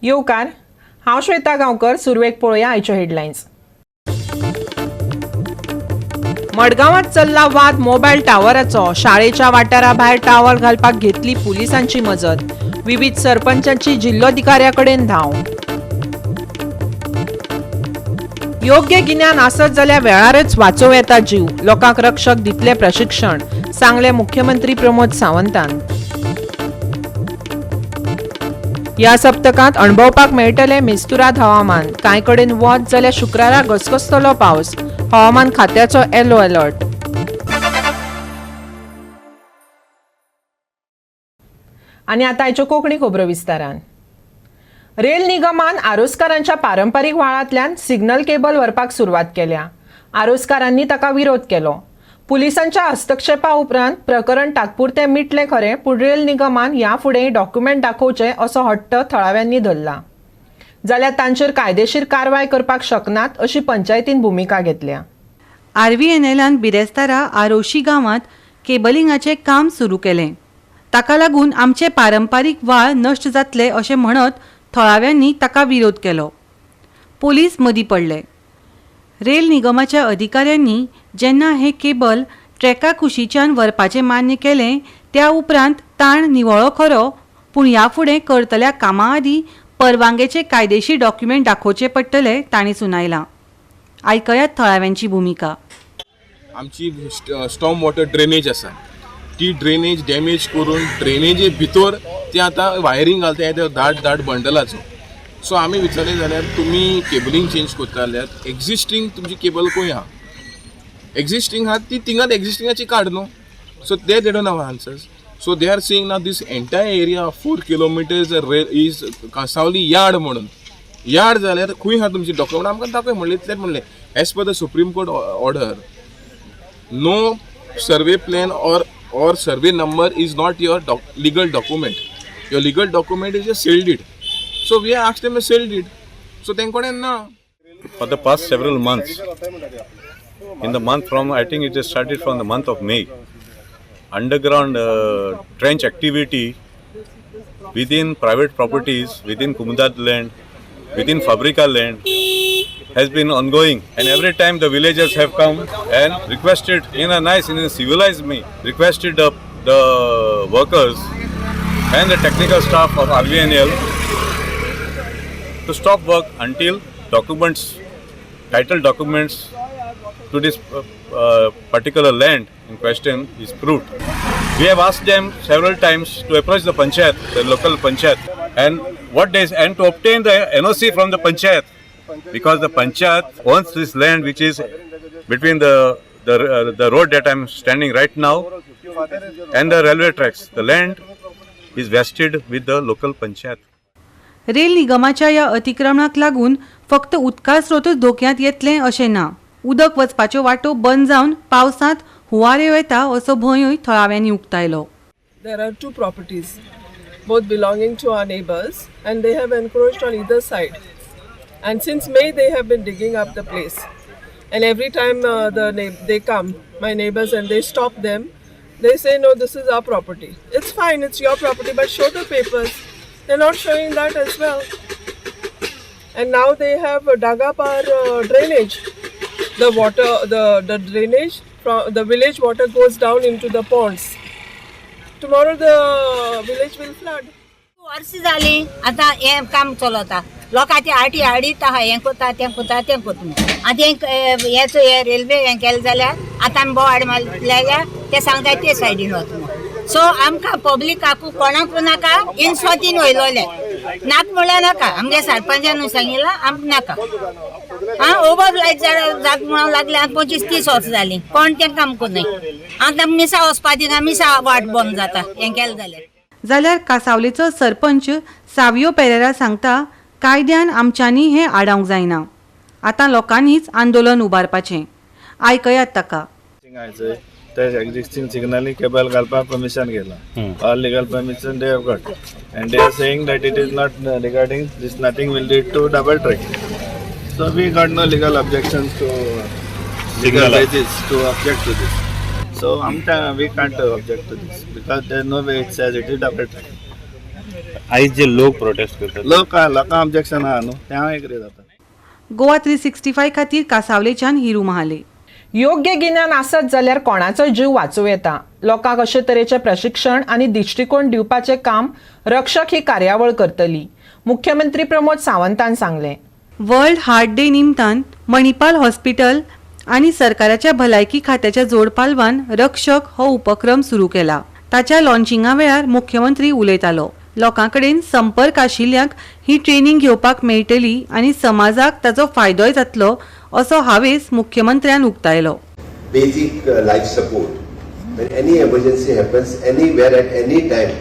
येवकार, हांव श्वेता गांवकर. सुरवेक पळोवया आयच्यो हेडलायन्स. मडगांवांत चल्ला वाद मोबायल टावराचो. शाळेच्या वाठारा भायर टावर घालपाक घेतली पुलिसांची मजत. विविध सरपंचांची जिल्लोधिकाऱ्या कडेन धांव. योग्य गिन्यान आसत जाल्यार वेळारच वाचोवं येता जीव. लोकांक रक्षक दितले प्रशिक्षण, सांगले मुख्यमंत्री प्रमोद सावंतान. ह्या सप्तकांत अणभवपाक मेळटलें मिस्तुराद हवामान. कांय कडेन वत जाल्यार शुक्रारा घसघसतलो पावस. हवामान खात्याचो येलो अलर्ट. आनी आतां आयच्यो कोंकणी खबरो विस्तारान. रेल निगमान आरोसकारांच्या पारंपारीक व्हाळांतल्यान सिग्नल केबल व्हरपाक सुरवात केल्या. आरोसकारांनी ताका विरोध केलो. पुलिसांच्या हस्तक्षेपा उपरांत प्रकरण तात्पुरतें मिटलें खरें, पूण रेल निगमान ह्या फुडें डॉक्युमेंट दाखोवचे असो हट्ट थळाव्यांनी धरला जाल्यार तांचेर कायदेशीर कारवाय करपाक शकनात अशी पंचायतीन भुमिका घेतल्या. आरव्हीएनएलान बिरेस्तारा आरोशी गांवांत केबलिंगाचें काम सुरू केलें. ताका लागून आमचे पारंपारीक व्हाळ नश्ट जातले अशें म्हणत थळाव्यांनी ताका विरोध केलो. पोलीस मदीं पडले. रेल निगमाच्या अधिकाऱ्यांनी जेन्ना हें केबल ट्रॅका कुशीच्यान व्हरपाचें मान्य केलें, त्या उपरांत ताण निवळ्ळो खरो, पूण ह्या फुडें करतल्या कामां आदीं परवानगेचे कायदेशीर डॉक्युमेंट दाखोवचे पडटले, तांणी सुनायलां. आयकयात थळाव्यांची भुमिका. आमची स्टॉर्म वॉटर ड्रेनेज आसा, ती ड्रेनेज डॅमेज करून ड्रेनेजे भितर ते आतां वायरींग घालता ते धाट धाट बंडलाचो. सो आमी विचारलें जाल्यार तुमी केबलिंग चेंज करता जाल्यार एग्जिस्टींग तुमची केबल खंय आहा? एग्जिस्टींग आहा ती थिंगात एग्जिस्टिंगाची काड न्हू. So they don't have answers. So they are saying now this entire area, 4 kilometers is Cansaulim yard म्हणून. यार्ड जाल्यार खंय आहा तुमची डॉक्युमेंट, आमकां दाखय म्हणलें. इतलेंच म्हणलें. As per the Supreme Court order, no survey plan or survey number is not your legal document. Your legal document is a sale deed. So we asked them a sale deed. So तेंकोडेन ना. For the past several months, in the month from, I think it just started from the month of May, underground trench activity within private properties, within Comunidade land, within Fabrica land has been ongoing. And every time the villagers have come and requested in a nice, in a civilized way, requested the workers and the technical staff of RVNL to stop work until documents, title documents to this particular land in question is proved. We have asked them several times to approach the panchayat, the local panchayat, and what they and to obtain the NOC from the panchayat, because the panchayat owns this land, which is between the road that I'm standing right now and the railway tracks. The land is vested with the local panchayat. Rail निगमाच्या ह्या अतिक्रमणाक लागून फक्त उदका स्रोतच धोक्यांत येतलें अशें ना, उदक वचपाच्यो वाटो बंद जावन पावसांत हुंवार येवं येता असो भंयूय थळाव्यांनी उक्तायलो. There are two properties, both belonging to our neighbors, and they have encroached on either side. And since May, they have been digging up the place. And every time they come, my neighbors, and they stop them, they say, "No, this is our property." It's fine, it's your property, but show the papers. They're not showing that as well. And now they have dug up our drainage. The water, the drainage from the village water goes down into the ponds. Tomorrow the village will flood. वर्स जालीं आतां हें काम चलता. लोकांची आटी हाडीत आहा, हें करता, तें करता, तें करता म्हूण. आतां हें हें रेल्वे हें केलें जाल्यार आतां आमी बोवाड मारले जाल्यार ते सांगता ते सायडीन वच म्हूण. सो आमकां पब्लिकाकू कोणाकू नाका. इन्स्वातीन वयलोले नाक म्हणल्यार नाका. आमगे सरपंचान सांगिलां आमकां नाका. आं, ओवर लायट जात म्हणून लागले. आतां 25-30 वर्सां जालीं, कोण तें काम करनाय. आतां मिसा वचपा दिना, मिसा वाट बंद जाता हें केलें जाल्यार. जाल्यार कासावलेचो सरपंच सावियो पेरेरा सांगता, कायद्यान आमच्यांनी हें आडावंक जायना, आतां लोकांनीच आंदोलन उबारपाचें. आयकयात ताका. ते existing signalling cable घालपाक permission घेतला. All legal permission they have got, and they are saying that it is not regarding this, nothing will lead to double track. So we got no legal objections to legal basis to object to this. So we can't object to this because there is no way it says it is double track. आयज जे लोक protest करतात, लोकांक objection आहा न्हू, तें हांव agree जाता. गोवा 365 खातीर कासावलेच्यान हिरू महाले. योग्य गिन्यान आसत जाल्यार कोणाचोय जीव वाचूं येता. लोकांक अशे तरेचें प्रशिक्षण आनी दिश्टीकोण दिवपाचें काम रक्षक ही कार्यावळ करतली, मुख्यमंत्री प्रमोद सावंतान सांगलें. वर्ल्ड हार्ट डे निमतान मणिपाल हॉस्पिटल आनी सरकाराच्या भलायकी खात्याच्या जोडपालवान रक्षक हो उपक्रम सुरू केला. ताच्या लॉन्चिंगा वेळार मुख्यमंत्री उलयतालो. लोकां कडेन संपर्क आशिल्ल्यांक ही ट्रेनिंग घेवपाक मेळटली आनी समाजाक ताचो फायदोय जातलो असो हावेस मुख्यमंत्र्यान उक्तायलो. Basic life support when any emergency happens anywhere at any time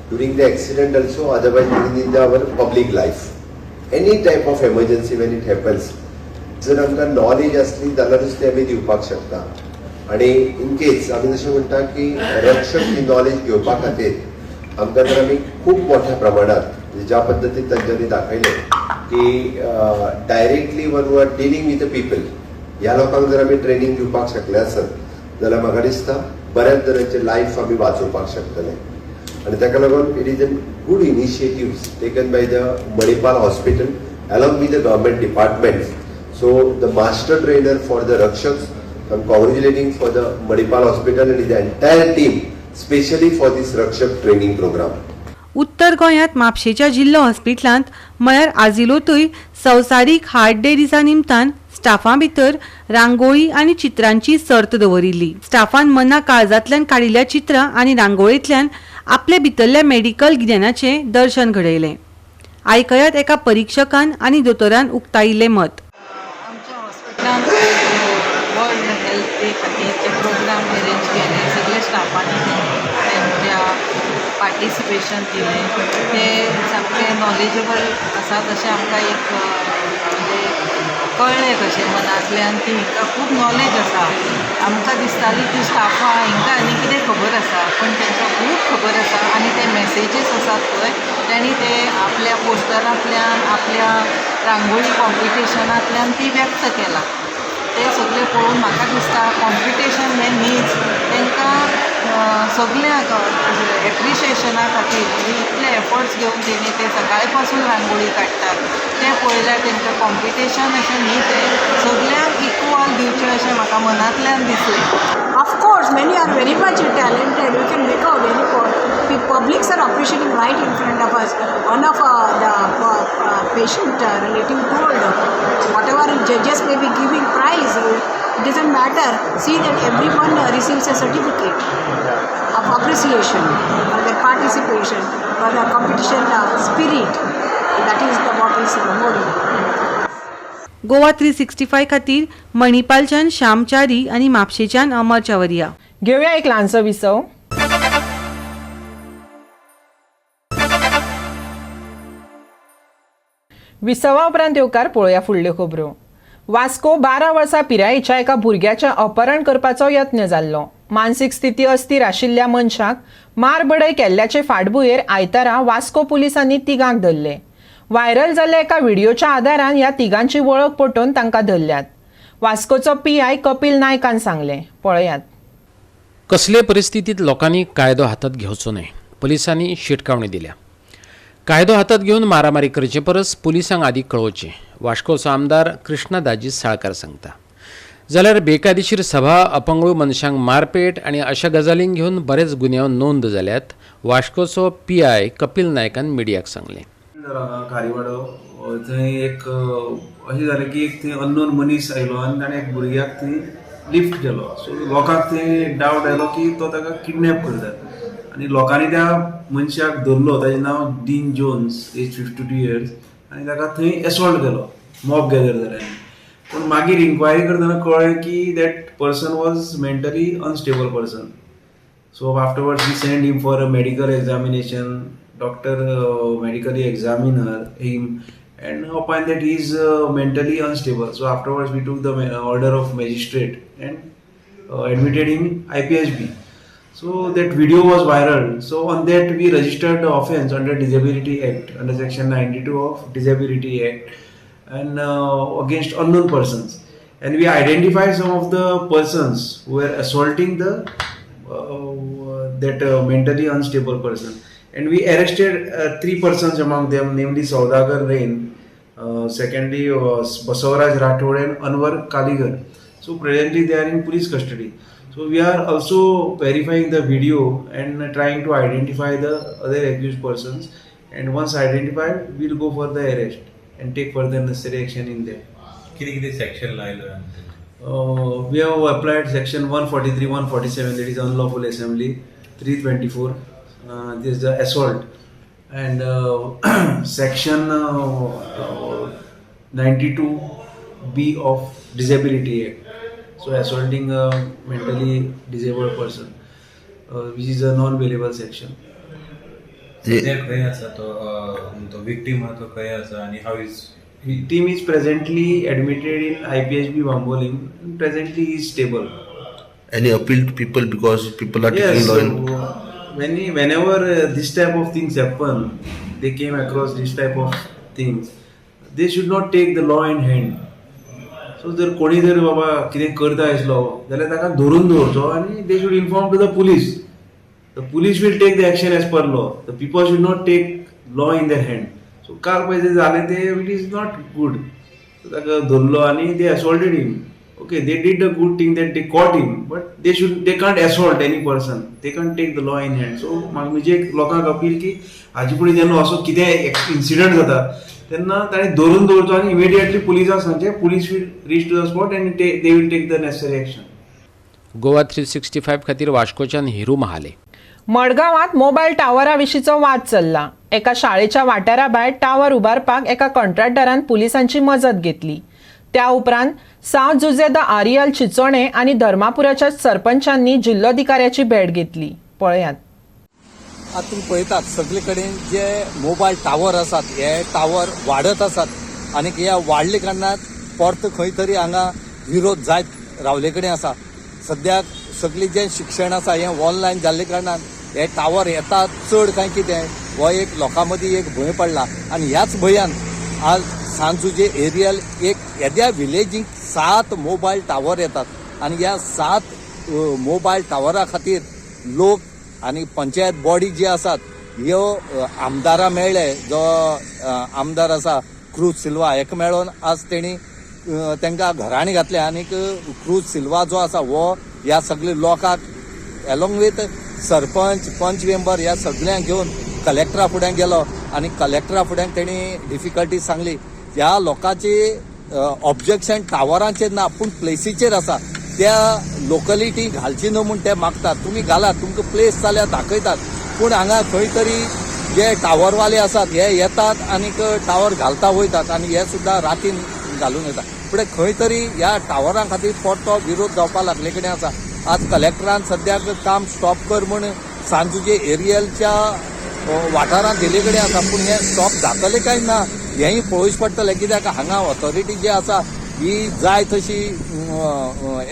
during the accident also, otherwise during the our public life, any type of emergency when it happens, जर आमकां नॉलेज आसली जाल्यारूच ते आमी दिवपाक शकता. आनी इन केस आमी जशें म्हणटा की रक्षक ही नॉलेज घेवपा खातीर आमकां जर आमी खूब मोठ्या प्रमाणात ज्या पद्दतीन तांच्यांनी दाखयलें की directly one who are dealing with the people, ह्या लोकांक जर आमी ट्रेनींग दिवपाक शकले आसत जाल्यार म्हाका दिसता बऱ्याच जाणांचे लायफ आमी वाचोवपाक शकतले. आनी ताका लागून it is a good initiative taken by the Manipal hospital along with the government department. So the master trainer for the Rakshaks, I am congratulating for the Manipal hospital and the entire team specially for this Rakshak training programme. उत्तर गोंयांत म्हापशेच्या जिल्लो हॉस्पिटलांत म्हळ्यार आजिलोतूय संवसारीक heart day दिसा निमतान स्टाफा भितर रांगोळी आनी चित्रांची सर्त दवरिल्ली. स्टाफान मना काळजांतल्यान काडिल्ल्या चित्रां आनी रांगोळींतल्यान आपले भितरल्या मेडिकल गिन्यानाचें दर्शन घडयलें. आयकयात एका परिक्षकान आनी दोतोरान उक्तायिल्लें मत. आमच्या हॉस्पिटलांत वर्ल्ड हेल्थ डे खातीर जे प्रोग्राम अरेंज केले, सगळे स्टाफांनी तेंच्या पार्टिसिपेशन दिलें, ते सामके नॉलेजेबल आसा. तशें आमकां एक म्हणजे कळ्ळें कशें मनांतल्यान की हिंकां खूब नॉलेज आसा. आमकां दिसताली की स्टाफां हिंकां आनी कितें खबर आसा, पण तांकां खूब खबर आसा. आनी ते मॅसेजीस आसात पळय, तांणी ते आपल्या पोस्टरांतल्यान, आपल्या रांगोळी कॉम्पिटिशनांतल्यान ती व्यक्त केला. ते सगळें पळोवन म्हाका दिसता कॉम्पिटिशन हें न्हीच, तांकां सगळ्यांक एप्रिशिएशना खातीर म्हणजे इतले एफर्ट्स घेवन तेणी ते सकाळे पासून रांगोळी काडटात तें पळयल्यार तांकां कॉम्पिटिशन अशें न्ही, तें सगळ्यांक इक्वल दिवचें अशें म्हाका मनांतल्यान दिसलें. Of course, many are very much talented. We can make out very the publics are appreciating right in front of us. One of the patient relative told, whatever judges may be giving prize, it doesn't matter. See that everyone receives a certificate of appreciation for their participation, for their competition spirit. That is the what is more important. Goa 365 खातीर मणिपालच्यान श्यामचारी आनी म्हापशेच्यान अमर चावरिया. घेवया एक ल्हानसो विसव. विसवा उपरांत येवकार पळोवया फुडल्यो खबरो. वास्को 12 वर्सां पिरायेच्या एका भुरग्याचें अपहरण करपाचो यत्न जाल्लो. मानसीक स्थिती अस्थिर आशिल्ल्या मनशाक मारबडय केल्ल्याचे फाटभुंयेर आयतारा वास्को पुलिसांनी तिगांक धरले. व्हायरल जाल्ल्या एका व्हिडिओच्या आदारान ह्या तिगांची वळख पटोवन तांकां धरल्यात. वास्कोचो PI Kapil नायकान सांगलें, पळयात. कसले परिस्थितीत लोकांनी कायदो हातात घेवचो न्हय, पुलिसांनी शिटकावणी दिल्या. कायदो हातात घेवन मारामारी करचे परस पुलिसांक आदी कळोवचें, वास्कोचो आमदार कृष्णा दाजी साळकार सांगता. जाल्यार बेकायदेशीर सभा, अपंगळू मनशांक मारपेट आनी अशा गजालींक घेवन बरेच गुन्यांव नोंद जाल्यात, वास्कोचो PI Kapil नायकान मिडियाक सांगलें. खारीवाडो थंय एक अशें जालें की एक थंय अननोन मनीस आयलो आनी ताणें एक भुरग्याक थंय लिफ्ट केलो. सो लोकांक थंय डावट आयलो की तो ताका किडनॅप करता आनी लोकांनी त्या मनशाक धरलो. ताजें नांव डीन जोन्स, एज 52 इयर्स, आनी ताका थंय एसॉल्ट केलो मॉब गॅदर जाल्यार. पूण मागीर इन्क्वायरी करतना कळ्ळें की that person was mentally unstable person. So afterwards we send him for a medical examination. Doctor medically examined him and opined that he is mentally unstable. So afterwards we took the order of magistrate and admitted him IPHB. So that video was viral. So on that we registered the offence under Disability Act, under section 92 of Disability Act, and against unknown persons. And we identified some of the persons who were assaulting the that mentally unstable person. And we arrested three persons among them, namely Saudagar Rain, secondly Basavaraj Rathod and Anwar Kaligar. So presently they are in police custody. So we are also verifying the video and trying to identify the other accused persons, and once identified we will go for the arrest and take further necessary action in there. कितें कितें section लायला? We have applied section 143, 147, that is unlawful assembly, 324, this is the assault, and section 92B of Disability Act, so assaulting a mentally disabled person, which is a non-bailable section. सद्या खंय आसा तो तो victim आहा तो खंय आसा आनी how is? Victim is presently admitted in IPHB Bambolim. Presently he is stable. Any appeal to people, because people are taking Yes, law so in whenever this type of things happen, they came across this type of things, they should not take the law in hand. So जर कोणी जर बाबा कितें करता आसलो जाल्यार ताका धरून दवरचो आनी they should inform to the police. The police will take the action as per law. The people should not take law in their hand. So काल पळय जें जालें तें it is not good. ताका धरलो आनी they assaulted him. Okay, they did a good thing that they caught him, but they can't assault any person. They can't take the law in hand. So म्हाका म्हजी एक लोकांक appeal की हाजे फुडें जेन्ना असो कितें इन्सिडंट जाता तेन्ना ताणें धरून दवरचो आनी इमिडिएटली पुलिसांक सांगचें. Police will reach to the spot and they will take the necessary action. Goa 365 खातीर वास्कोच्यान हिरू महाले. मडगांवांत मोबायल टावरा विशींचो वाद चल्ला. एका शाळेच्या वाठारा भायर टावर उबारपाक एका कॉन्ट्रॅक्टरान पुलिसांची मजत घेतली. त्या उपरांत सांव जुझे the Ariel Chichone आनी धर्मापुराच्या सरपंचांनी जिल्लोधिकाऱ्याची भेट घेतली. पळयात. आतां तुमी पळयतात सगळे कडेन जे मोबायल टावर आसात हे टावर वाडत आसात आनी ह्या वाडले कारणान परत खंय तरी हांगा विरोध जायत रावले कडेन आसा. सद्याक सगळें जें शिक्षण आसा हें ऑनलायन जाल्ले कारणान हे टावर येतात चड काय कितें हो एक लोकां मदीं एक भंय पडला आनी ह्याच भंयान आज सांजुजे एरियल एक येद्या विलेजींक 7 मोबायल टावर येतात आनी ह्या 7 मोबायल टावरा खातीर लोक आनी पंचायत बॉडी जी आसात ह्यो आमदारां मेळ्ळे, जो आमदार आसा क्रूज सिल्वा हेका मेळोन आज तेणी तांकां घराणी घातले आनीक क्रूज सिल्वा जो आसा हो ह्या सगळे लोकांक एलोंग वीथ सरपंच पंच मेंबर ह्या सगळ्यांक घेवन कलेक्टरा फुड्यान गेलो आनी कलेक्टरा फुड्यान तेणी डिफिकल्टी सांगली. ह्या लोकांची ऑब्जेक्शन टावरांचेर ना पूण प्लेसीचेर आसा, त्या लोकलिटी घालची न्हू म्हूण ते मागतात. तुमी घालात, तुमकां प्लेस जाल्यार दाखयतात, पूण हांगा खंय तरी जे टावरवाले आसात हे येतात आनीक टावर घालता वयतात आनी हे सुद्दां रातीन घालून येतात. पूण खंय तरी ह्या टावरां खातीर परतो विरोध जावपाक लागले कडेन आसा. आज कलेक्टरान सद्याक काम स्टॉप कर म्हूण सांजुजे एरियलच्या वाठारांत दिले कडेन आसा, पूण हें स्टॉप जातलें काय ना हेंय पळोवचें पडटलें. कित्याक हांगा ऑथॉरिटी जी आसा ही जाय तशी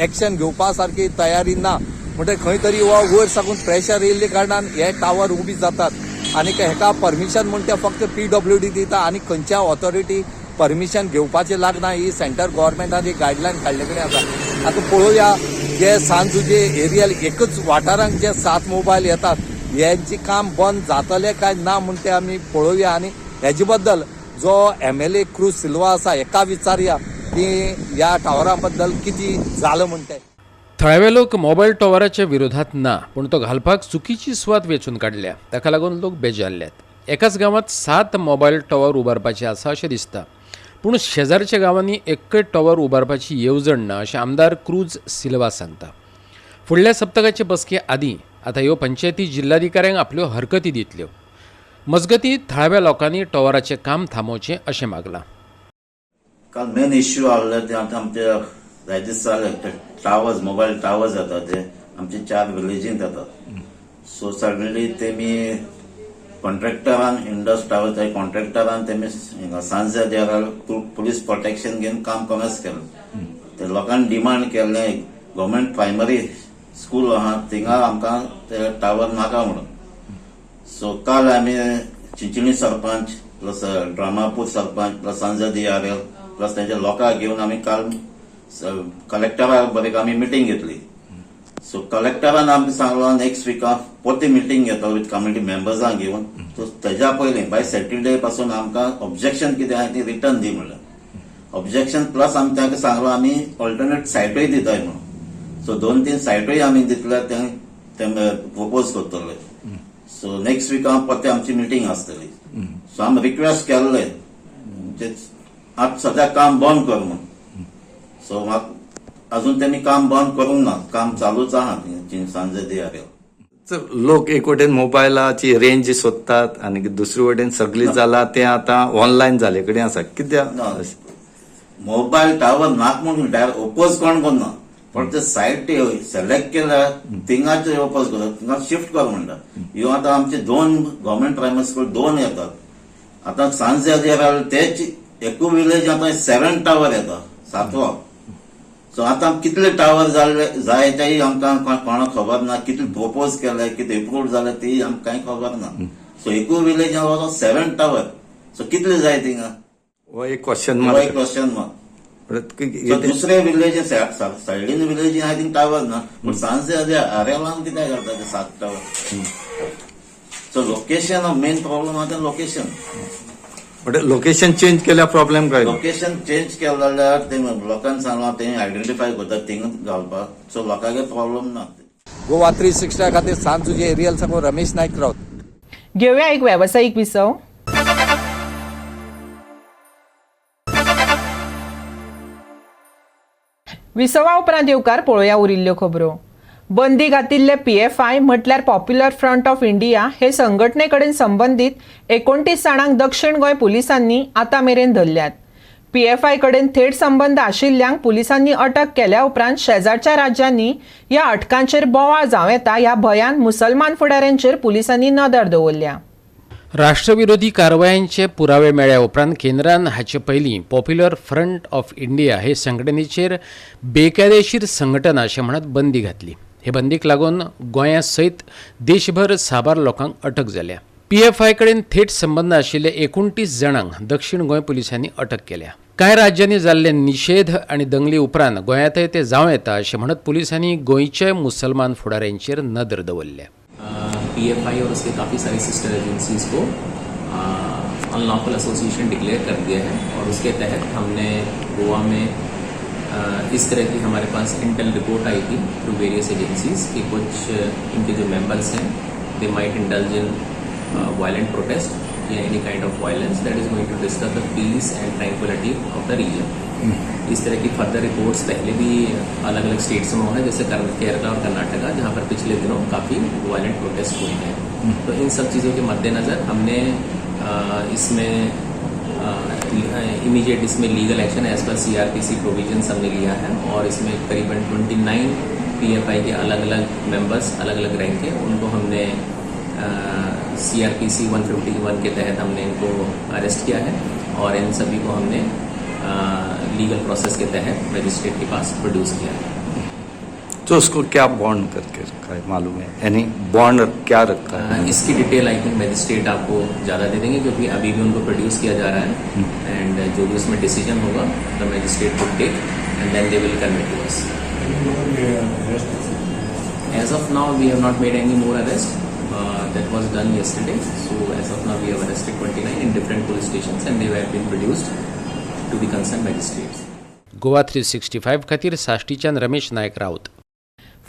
एक्शन घेवपा सारकी तयारी ना. म्हणटकीर खंय तरी हो वयर साकून प्रेशर येयल्ले कारणान हे टावर उबी जातात आनी हेका परमिशन म्हूण ते फक्त PWD दिता आनी खंयच्या ऑथॉरिटी परमिशन घेवपाचें लागना. ही सेंट्रल गव्हर्मेंटान ही गायडलायन काडले कडेन आसा. आतां पळोवया जे सांजुजे एरियल एकच वाठारांत जे 7 मोबायल येतात हेंची काम बंद जातलें काय ना म्हूण ते आमी पळोवया आनी हेजे बद्दल जो MLA cruise Silva आसा हेका विचारया की ह्या टावरा बद्दल कितें जालां म्हूण तें. थळावे लोक मोबायल टॉवराच्या विरोधात ना, पूण तो घालपाक चुकीची सुवात वेंचून काडल्या. ताका लागून लोक बेजारल्यात. एकाच गांवांत 7 मोबायल टॉवर उबारपाचे आसा अशें दिसता, पूण शेजारच्या गांवांनी एकय टॉवर उबारपाची येवजण ना अशें आमदार क्रूज सिल्वा सांगता. फुडल्या सप्तकाचे बसके आदीं आतां ह्यो पंचायती जिल्लाधिकाऱ्यांक आपल्यो हरकती दितल्यो. मजगतीं थळाव्या लोकांनी टॉवराचें काम थांबोवचें अशें मागलां. काल मेन इश्यू आहले ते आतां आमचे जायते दीस जाले ते टावर्स, मोबायल टावर्स जाता ते आमचे 4 विलेजींत जातात. सो सडनली तेमी कॉन्ट्रॅक्टरान इंडस टावर त्या कॉन्ट्रॅक्टरान तेमी सांजे देरार पुलीस प्रोटेक्शन घेवन काम कमेस केलें. ते लोकांनी डिमांड केल्लें गव्हर्मेंट प्रायमरी स्कूल आहा थिंगा आमकां ते टावर नाका म्हणून. सो काल आमी चिंचणी सरपंच प्लस ड्रामापूर सरपंच प्लस सांजे दियारेल प्लस तेंच्या लोकांक घेवन आमी काल कलेक्टरा बरें आमी मिटींग घेतली. सो कलेक्टरान आमकां सांगलो नेक्स्ट विकाक परती मिटींग घेतलो विथ कम्युनिटी मेंबर्सांक घेवन. सो तेज्या पयलीं बाय सॅटरडे पासून आमकां ऑब्जेक्शन कितें आहा ती रिटर्न दी म्हणलें. ऑब्जेक्शन प्लस आमी तांकां सांगलो आमी ऑल्टरनेट सायटूय दिताय म्हणून. सो दोन तीन सायटूय आमी दितले, ते प्रपोज करतले. सो नेक्स्ट विकाक परते आमची मिटींग आसतली. सो आमी रिक्वेस्ट केल्ले म्हणजे आतां सद्या काम बंद कर म्हणून. सो म्हाका अजून त्यांनी काम बंद करूंक ना, काम चालूच आहा सांजे दे. लोक एक वटेन मोबायलाची रेंज सोदतात आनी दुसरे वटेन सगळी जाला ते आतां ऑनलायन जाले कडेन आसा कित्याक? मोबायल टावर नाक म्हणून डायरेक्ट ओपोज कोण करना, पण ते सायट सिलेक्ट केल्या थिंगाचे ओपोज करता, थिंगा शिफ्ट कर म्हणटा. ह्यो आतां आमचे दोन गव्हर्मेंट प्रायमरी स्कूल दोन येतात आतां सांजे तेच एकू विलेज आतां 7 टावर येता, सातवो. सो आतां कितले टावर जाल्ले जाय तेय आमकां कोणाक खबर ना, कितले प्रपोज केले, कितें एप्रूव जाले तेय आमकां कांय खबर ना. सो एकू विलेज 7 टावर, सो कितले जाय थिंगा? हो एक क्वेश्चन मार्क, हो एक क्वेश्चन मार्क. दुसरे विलेज सायडीन विलेज आहा थिंग टावर ना, पूण सांजे आरेलान कित्याक घालता ते 7 tower? So location main problem आहा तें लोकेशन. लोकेशन चेंज केल्यार प्रॉब्लेम काय? लोकेशन चेंज केलें जाल्यार ते लोकांक सांगलां ते आयडेंटिफाय करता थिंग घालपाक, सो लोकांक प्रॉब्लम ना. गोवा 360 खातीर सांज तुजे एरियल सांगू रमेश नायक रावत. घेवया एक वेवसायीक विसव. विसवा उपरांत येवकार पळोवया उरिल्ल्यो खबरो. बंदी घातिल्ले PFI म्हटल्यार पॉप्युलर फ्रंट ऑफ इंडिया हे संघटने कडेन संबंदीत 29 जाणांक दक्षिण गोंय पुलिसांनी आतां मेरेन धरल्यात. PFI कडेन थेट संबंद आशिल्ल्यांक पुलिसांनी अटक केल्या उपरांत शेजारच्या राज्यांनी ह्या अटकांचेर बोवाळ जावं येता ह्या भंयान मुसलमान फुडाऱ्यांचेर पुलिसांनी नदर दवरल्या. राष्ट्रविरोधी कारवायांचे पुरावे मेळ्ळ्या उपरांत केंद्रान हाचे पयलीं पॉप्युलर फ्रंट ऑफ इंडिया हे संघटनेचेर बेकायदेशीर संघटना अशें म्हणत बंदी घातली. हे बंदीक लागून गोंया सयत देशभर साबार लोकांक अटक जाल्या. PFI कडेन थेट संबंद आशिल्ले 29 जाणांक दक्षिण गोंय पुलिसांनी अटक केल्या. कांय राज्यांनी जाल्ले निशेध आनी दंगली उपरांत गोंयांतय ते जावं येता अशें म्हणत पुलिसांनी गोंयच्या मुसलमान फुडाऱ्यांचेर नदर दवरल्या. PFI और उसके काफ़ी सारी सिस्टर एजेंसीज को अनलॉफुल एसोसिएशन डिक्लेयर कर दिया है और उसके तहत हमने गोवा में इस तरह की हमारे पास इंटेल रिपोर्ट आई थी थ्रू वेरियस एजेंसीज कि कुछ इनके जो मेंबर्स हैं they might indulge in violent protest या any kind of violence that is going to disturb the peace and tranquillity of the region. इस तरह की फर्दर रिपोर्ट्स पहले भी अलग अलग स्टेट्स में हुआ है, जैसे केरला और कर्नाटका, जहाँ पर पिछले दिनों काफ़ी वायलेंट प्रोटेस्ट हुए हैं। तो इन सब चीज़ों के मद्देनज़र हमने इसमें इमीडिएट इसमें legal action as per CrPC provisions हमने लिया है और इसमें करीबन 29 PFI के अलग अलग मेंबर्स अलग अलग रैंक के उनको हमने CrPC 151 के तहत हमने इनको arrest Kia Hai Aur in सभी को हमने लीगल प्रोसेस के तहत मजिस्ट्रेट के पास प्रोड्यूस किया है। तो उसको क्या बॉन्ड करके रखा है मालूम है? यानी बॉन्ड क्या रखा है? इसकी डिटेल I think magistrate आपको ज़्यादा दे देंगे क्योंकि अभी भी उनको प्रोड्यूस किया जा रहा है एंड जो भी उसमें डिसीजन होगा the magistrate would take and then they will convey to us. As of now we have not made any more arrest. That was done yesterday. So as of now we have arrested 29 in different police stations and they have been produced to the concerned magistrates. Goa 365 खातीर साश्टीच्यान रमेश नायक राऊत.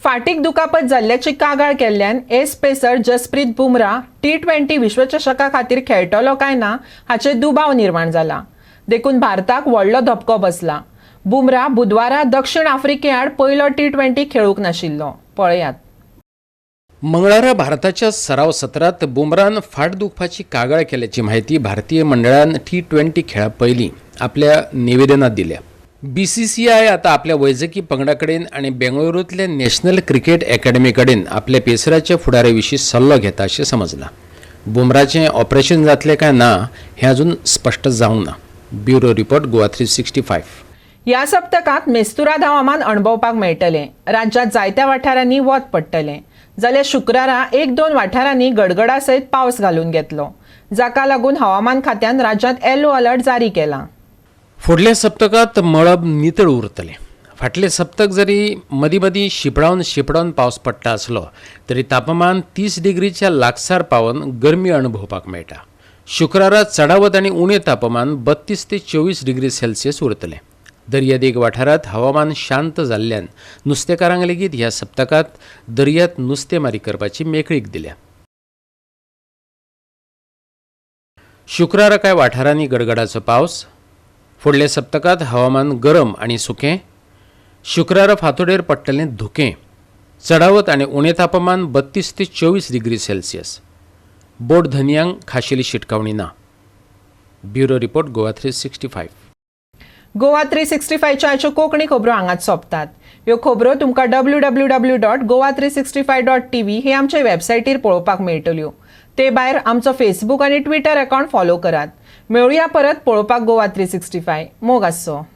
फाटीक दुखापत जाल्ल्याची कागाळ केल्ल्यान ace pacer Jasprit Bumrah T20 विश्वचषका खातीर खेळटलो काय ना हाचे दुबाव निर्माण जाला. देखून भारताक व्हडलो धपको बसला. बुमराह बुधवारा दक्षिण आफ्रिके आड पयलो T20 खेळूंक नाशिल्लो. पळयात. मंगळारा भारताच्या सराव सत्रात बुमरान फाट दुखपाची कागाळ केल्याची माहिती भारतीय मंडळान T20 खेळा पयलीं आपल्या निवेदनात दिल्या. BCCI आता आपल्या वैजकी पंगडा कडेन आनी बेंगळुरूंतल्या नॅशनल क्रिकेट अकॅडमी कडेन आपल्या पेसराच्या फुडारा विशीं सल्लो घेता अशें समजलां. बुमराचें ऑपरेशन जातलें काय ना हें अजून स्पश्ट जावंक ना. Bureau report, Goa 365. ह्या सप्तकांत मेस्तुराद हवामान अणभवपाक मेळटलें. राज्यांत जायत्या वाठारांनी वत पडटलें. जाल्यार शुक्रारा 1-2 वाठारांनी गडगडा सयत पावस घालून घेतलो, जाका लागून हवामान खात्यान राज्यांत येलो अलर्ट जारी केला. फुडल्या सप्तकांत मळब नितळ उरतलें. फाटले सप्तक जरी मदीं मदीं शिंपडावन शिंपडावन पावस पडटा आसलो तरी तापमान 30 डिग्रीच्या लागसार पावन गरमी अणभवपाक मेळटा. शुक्रारा चडावत आनी उणें तापमान 32 ते 24 डिग्री सेल्सियस उरतलें. दर्यादेग वाठारांत हवामान शांत जाल्ल्यान नुस्तेकारांक लेगीत ह्या सप्तकांत दर्यांत नुस्तेमारी करपाची मेकळीक दिल्या. शुक्रारा कांय वाठारांनी गडगडाचो पावस. फुडल्या सप्तकांत हवामान गरम आनी सुकें. शुक्रारा फांतोडेर पडटलें धुकें. चडावत आनी उणें तापमान 32 ते 24 डिग्री सेल्सियस. बोट धनयांक खाशेली शिटकावणी ना. Bureau report, Goa 365. Goa 365च्या आयच्यो कोंकणी खबरो हांगाच सोंपतात. ह्यो खबरो तुमकां www.goa365.tv हे आमचे वेबसायटीर पळोवपाक मेळटल्यो. ते भायर आमचो फेसबूक आनी ट्विटर अकावंट फॉलो करात. मेळुया परत पळोवपाक गोवा 365. मोग आसचो.